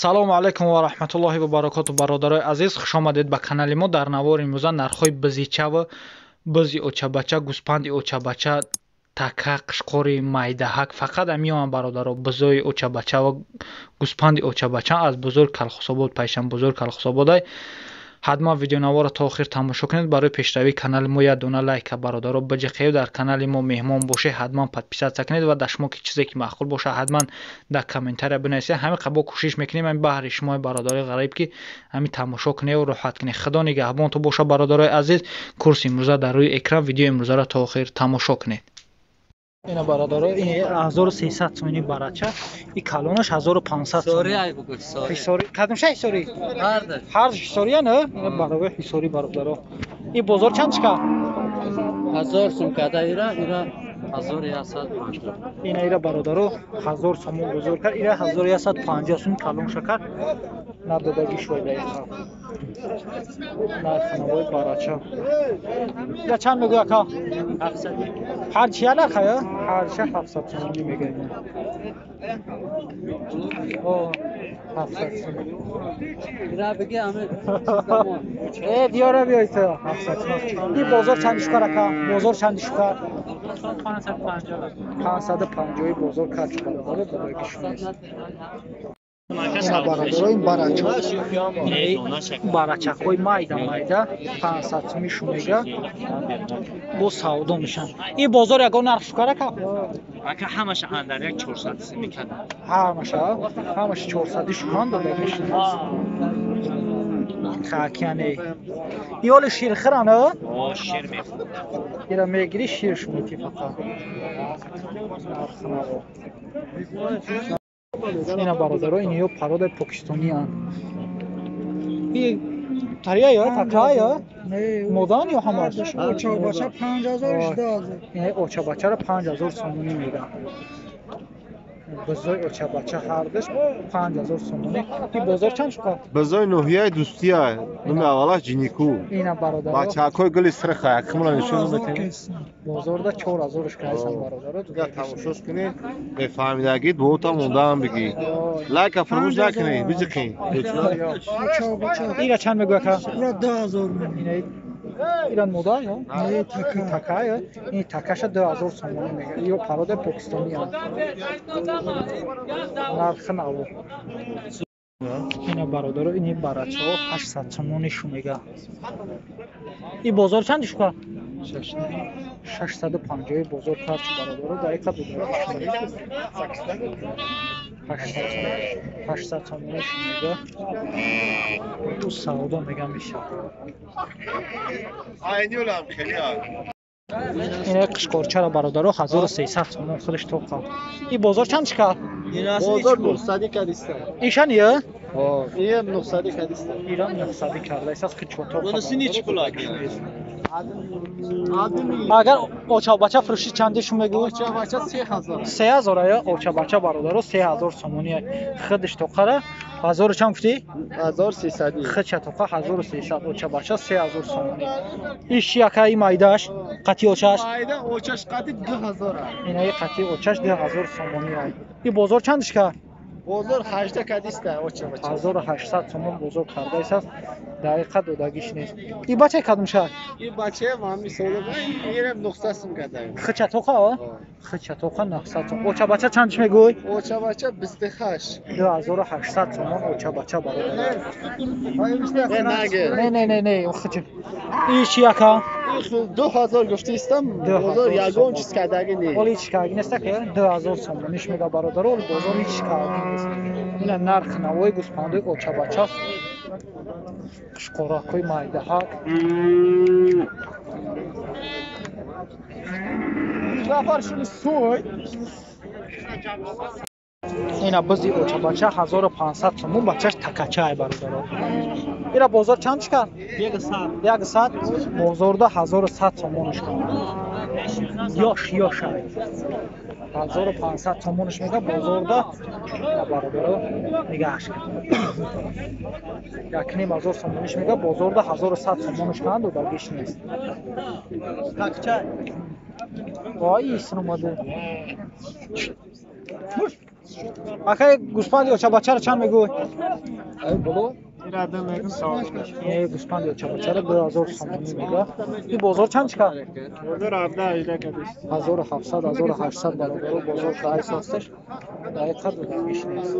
Салому алайкум ва раҳматуллоҳи ва баракоту, бародарои азиз, хуш омадед ба канали мо. Дар навори имрӯза нархҳои бизича ва бизи очабача, гӯспанди очабача, така, қишқори майдаҳак, фақат амиёан бародаро, бизои очабача ва гӯспанди очабача аз бозори Калхусобод, Пайшанбозори Калхусободай. Ҳатман видеонаворро то охир тамошо кунед. Барои пешравии канали мо як дона лайка бародаро биҷиқед. Дар канали мо меҳмон бошед, ҳатман подписаться кунед ва дар шумо ки чизе ки маъқул бошад, ҳатман дар комментария бинависед. Ҳамин қабо кӯшиш мекунем ҳамин баҳри шумои бародарои ғариб ки ҳамин тамошо кунед ва роҳат кунед. Худо нигаҳбон ту бошад, бародарои азиз. Курси имрӯза дар рӯи экран, видеои имрӯзаро то охир тамошо кунед. Ина бародаро, ин 1300 сомони барача, и калонаш 1500 сомони. Ҳисори кадомша ҳисори? Ҳар ҳисория не? Ина барои ҳисори бародаро. И бозор чанд чика? 1000 сом када ира, ира 1150. Ина ира бародаро 1000 сомон бозор кард, ира 1150 сом калон шакар надодаги шоида иха. Нархнавои барача. Ира чанд мегӯя ака? 700. Ҳар чия нарха я? Ҳарча 700 сомонӣ мегӯяд. О, 700 сомон. Ира бигӣ ами. Э, диёра биёй ту 700 сомон. И бозор чанд шукар ака? Бозор чанд шукар? 550. 550 бозор кард бародаро, додагӣ шунест. Бародаро, ин барача, барачакҳои майда майда 500 сомӣ шумега бо савдо мешаванд. Ин бозор ягон нарх шукар ака? Ака ҳамаша андар як 400 сомӣ када. Ҳамаша, ҳамаша 400 шукан додагӣ шунест. Хакяне. И оли ширхӯран, а? О, шир мехӯрад. Ира мегирӣ, шир шуметӣ фақат. Нархнаво. Ина бародаро, ин ё пародаи покистонианд. И тария ё така ё? Модан ё ҳамаш? Очабача 5000 2000. Ин очабачаро 5000 сомонӣ мегӯянд. Бизои очабача ҳардаш 5000 сомонӣ. Ин бозор чанд шуд? Бизои ноҳияи Дӯстия, номи аввалаш Ҷинику. Ина бародаро. Бачаҳакҳои гули сирха, якхимона нишон метиҳем. Бозорда 4000 кайсан бародаро. Дигар тамошош кунед, бефаҳмидагит бо ота мондаам бигӣ. Лайка фурӯш накунед, биҷиқин. Ира чанд мегӯя ака? Ира 2000 мегӯя. Ира модар ё? Не, така. Така ё? Ин такаша 2000 сомонӣ мегӯяд. Ё пародаи покистонианд. Нархи наво. Ина бародаро, ини барачаҳо 800 сомонӣ шумега. И бозор чанд шука? 650 бозор кард бародаро, дар ика додари 800 сомонӣ шумега. Ду савдо мега мешавад. Ина қишқорчаро бародаро 1300 сомон худаш тоқа. И бозор чанд шикар? Бозор 900 кадиста. Ишан ё? Ин 900 кадиста. Ира 900 карда. Исас хичото. Буниси нечи пул ака? Агар очабача фурӯши чанди шу мегӯ? Очабача 3000. 3000 ая очабача бародаро 3000 сомонӣ. Худаш тоқара 1000 чанд гуфтӣ? 1300. Худша тоқа 1300, очабача 3000 сомонӣ. Иш яка и майдаш қати очаш? Майда очаш қати 2000. Инаи қати очаш 2000 сомонӣ ай. И бозор чанд шикар? Бозор 18 кадиста очабача. 1800 сомон бозор кардаист. Дақиқа додагиш нест. И бача кадомша? И бача ҳами сола ирам 900 сом кадаем. Хича тоқа? Хича тоқа 900 сом. Очабача чанд мегӯй? Очабача 28. 2800 сомон очабача бародар. Не, не, не, не, не, хича. И чи яка? 2000 гуфтистам, бозор ягон чиз кадаги не. Оли ҳеч кадаги нест, ака? 2000 сомониш мега бародар, оли бозор ҳеч кадаги нест. Ина нарх навои гӯспандои очабача, қишқоракҳои майдаҳак. Ина бизи очабача 1500 сомон, бачаш такачай бародаро. Ира бозор чанд шикар? 100. Бозорда 1100 сомониш кард. Ёш ёшай. 1500 сомониш мега бозорда бародаро нигаҳш кард. 1500 сомониш мега бозорда 1100 сомониш кард, додагиш нест. Вай, исн омаде. Акай гӯспанди очабачаро чанд мегӯй? Гӯспанди очабачаро 2000 сомонӣ мега. Ин бозор чанд чика? 1700, 1800 бародаро бозор кайс ҳасташ. Дақиқа додагиш нест.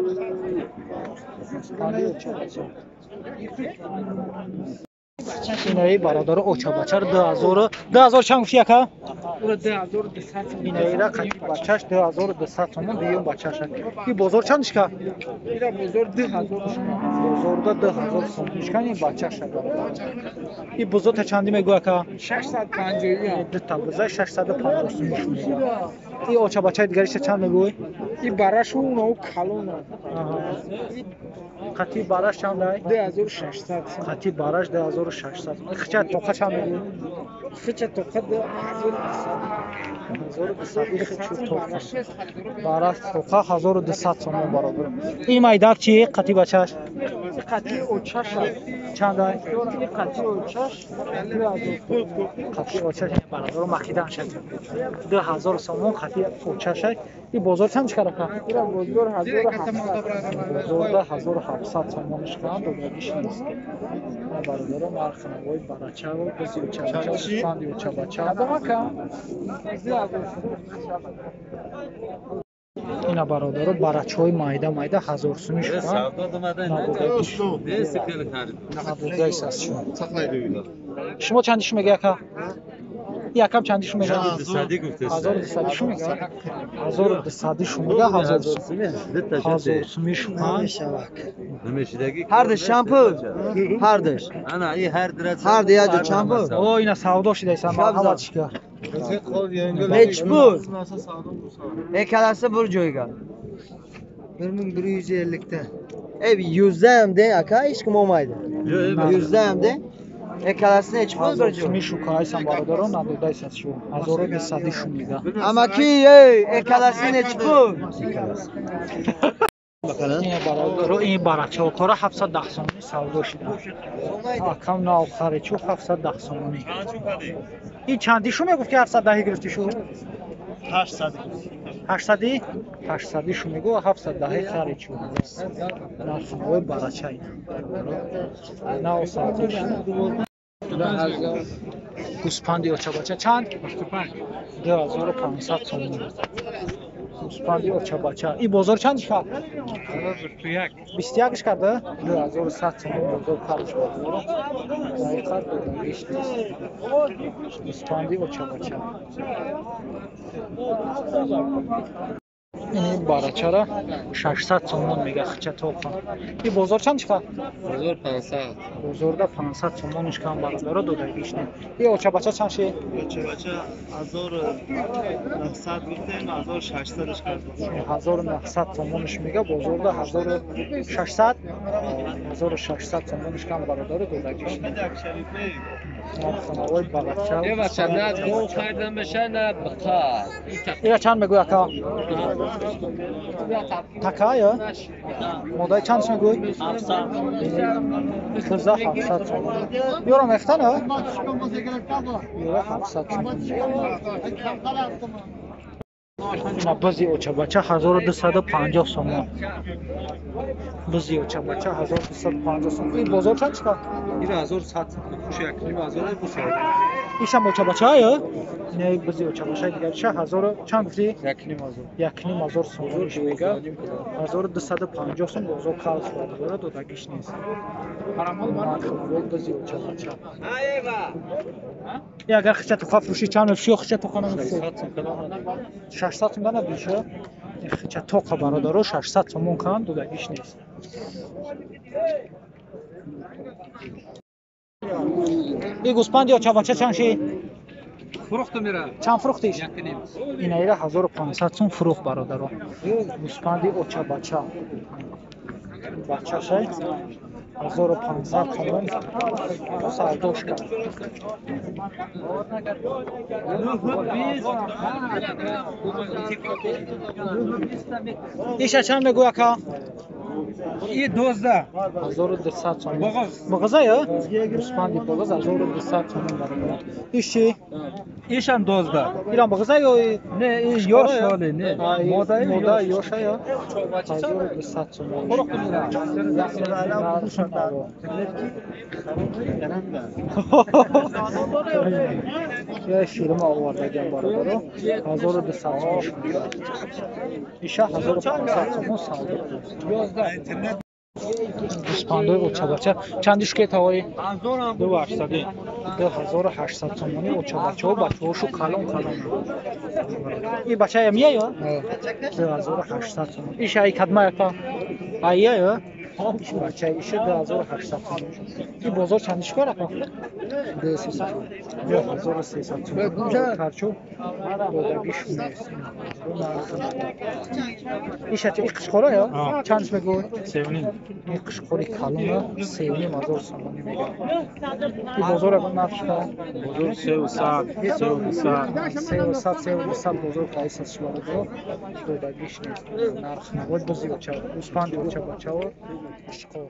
Гӯспанди очабача. Инаи бародаро очабачаро 2000, 2000 чанд гуфти ака? Инаира қати бачаш 2200 сомон, дуюм бачаша. Ин бозор чанд ишка? Ира бозор 2000 ишка. Бозорда 2000 сомон ишка ин бачаша бародар. Ин бузота чанди мегӯ ака? 650. Дута буза 650 сомон мега. Ин очабачаи дигариша чанд мегӯй? Ин барашу уно калона. Қати бараш чанд ай? 2600. Қати бараш 2600. Хича тоқа чанд мегӯй? Хича тоқа 2200. 1200 хичу тоқа. Бараш тоқа 1200 сомон баробар. Ин майдак чи? Қати бачаш? Қати очаш чанд ай? Қати очаш 2000. Қати очаш баробар мақидан шад. 2000 сомон қати очаш. Ин бозор чанд чикар ака? Ира бозор 1700. Бозорда 1700 сомон ишкан додагиш нест. Бародаро нархи навои барачаво бизи очабача, гӯсфанди очабача. Ина бародаро барачаҳои майда майда 1000 сумӣ шуданд. Надодагиш аст шумо. Шумо чанди шу меги ака? Якам чанди шу мега? 1200 шу мега? 1200 шу мега, 1000 сумӣ шуман. Ҳардаш чанд пул? Ҳардаш. Ҳарду як ҷо чанд пул? О, ина савдо шидайсан, марҳамат шика. Neч пул? Экаласы bir joyga. 1150 ta. Ey yuzda ham de aka, hech kim olmaydi. Yuzda ham de. Экаласы neч пул bir joy? Сумӣ шу кайсан бародаро надодайсад шу. 1200 шу мега. Амаки, ey, экаласы neч пул? Ин бародаро ин барачаҳокора 710 сомонӣ савдо шуда. Акам нав харид шу 710 сомонӣ. Ин чанди шу мегуфт ки 710 гирифти шу? 800. 800? 800 шу мегу 710 харид шу. Нархҳои барача ина. Нав савдо шуда. Гӯспанди очабача чанд? 2500 сомонӣ. Гӯспанди очабача. Ин бозор чанд шуд? 21 карда? 2100 сомон бозор кард шуд. Дақиқа додагиш нест. Гӯспанди очабача. Ин барачара 600 сомон мега хича тоқа. Ин бозор чанд шуд? Бозор 500. Бозорда 500 сомон ишкан бародаро додагиш нест. Ин очабача чанд шуд? Очабача 1900 гуфтем, 1600 кардем. 1900 сомониш мега, бозорда 1600, 1600 сомониш кам бародаро додагиш нест. Нархнавои барача. Э бача, на гов харидам беша, на биқа. Ира чанд мегӯй ака? Така ё? Модаи чанд мегӯй? 700. Куза 700 сомон. Ёро мехтан ё? Ёро 700 сомон. Ина бузи очабача 1250 сомон. Бузи очабача 1250 сомон. Ин бозор чанд чика? Ира 1100 сомон. Хуш 1500 бусад. Ишам очабача ё? Не, бузи очабача дигариша 1000 чанд гуфти? 1500. 1500 сомон мега. 1250 сом бозор калс бародаро додагиш нест. Нархнавои бузи очабача. И агар хича тоқа фурӯшӣ чанд мефурӯшӣ ё хича тоқа намефурӯшӣ? 600 сом дана биша. Хича тоқа бародаро 600 сомон кам додагиш нест. И гӯспанди очабача чанд шид? Фурӯхтам ира. Чанд фурӯхтиш? 1.5. Инаира 1500 сом фурӯхт бародаро. Гӯспанди очабача. Бачашай 1500 сомон савдош кард. Иша чанд мегӯй ака? И 12. 1200 сомон. Бағаза я? Гӯспанди бағаз 1200 сомон бародар. Иш чӣ? Ишам 12. Ирам бағаза ё Не, и ёш ҳоле, не. Мода мода ёша я? 1200 сомон. Я фирма овардагиам бародаро. 1200 сомон. Иша 1500 сомон савдо. Гӯспандои очабача чанди шукет ҳавои? 2800. 2800 сомони очабачаҳо, бачаҳошу калон калон. И бача ямия ё? 2800 сомон. Иш ай кадма яка? Айя ё? Иш бача иша 2800 сомон. И бозор чанди шукар ака? 2300. 2300 сомон. Карчу додагиш нест. Иша ча қишқора ё? Чандш мегӯй? 3.5. Ин қишқори калона 3.5 ҳазор сомонӣ мегӯяд. И бозор ягон нарх шуда? Бозор 300, 3.200. 300, 3.200 бозор қайс аст шуморо додагиш нест. Нарх навод бузи оча, гӯспанди оча бачао қишқор.